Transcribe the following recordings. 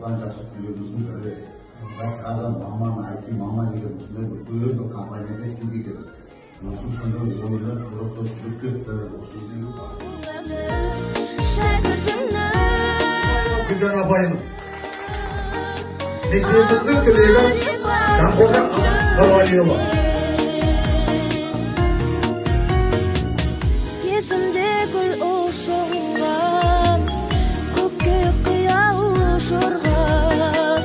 оқыған жасөспірімдеріміздің бірі. Қазір маман, IT маман деген осындай үлкен бір компанияда істейді екен. Осының сондай ойлар просто кіріп кетті. Осы Гүлжан апайымыз. Мектебіміздің түлегі Жанқожа Нұрғалиұлы. Есімде гүл ұсынған, көкке қиял ұшырған,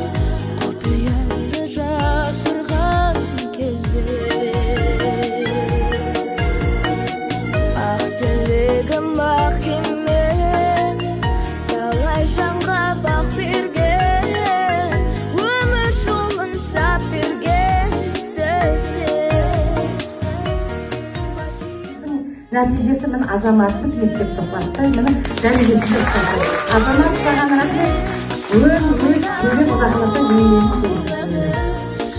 құпиямды жасырған кезде. Ақ тілегім ақ кеме, талай жанға бақ берген, өмір жолын сап берген сіздер. Нәтижесі міне, Азаматымыз мектепті құлатты, міне, дәрежесінде ұстады. Азамат, саған рахмет. Өз көре, Құдай қаласа, еңбегің сол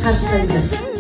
шарықтай бер.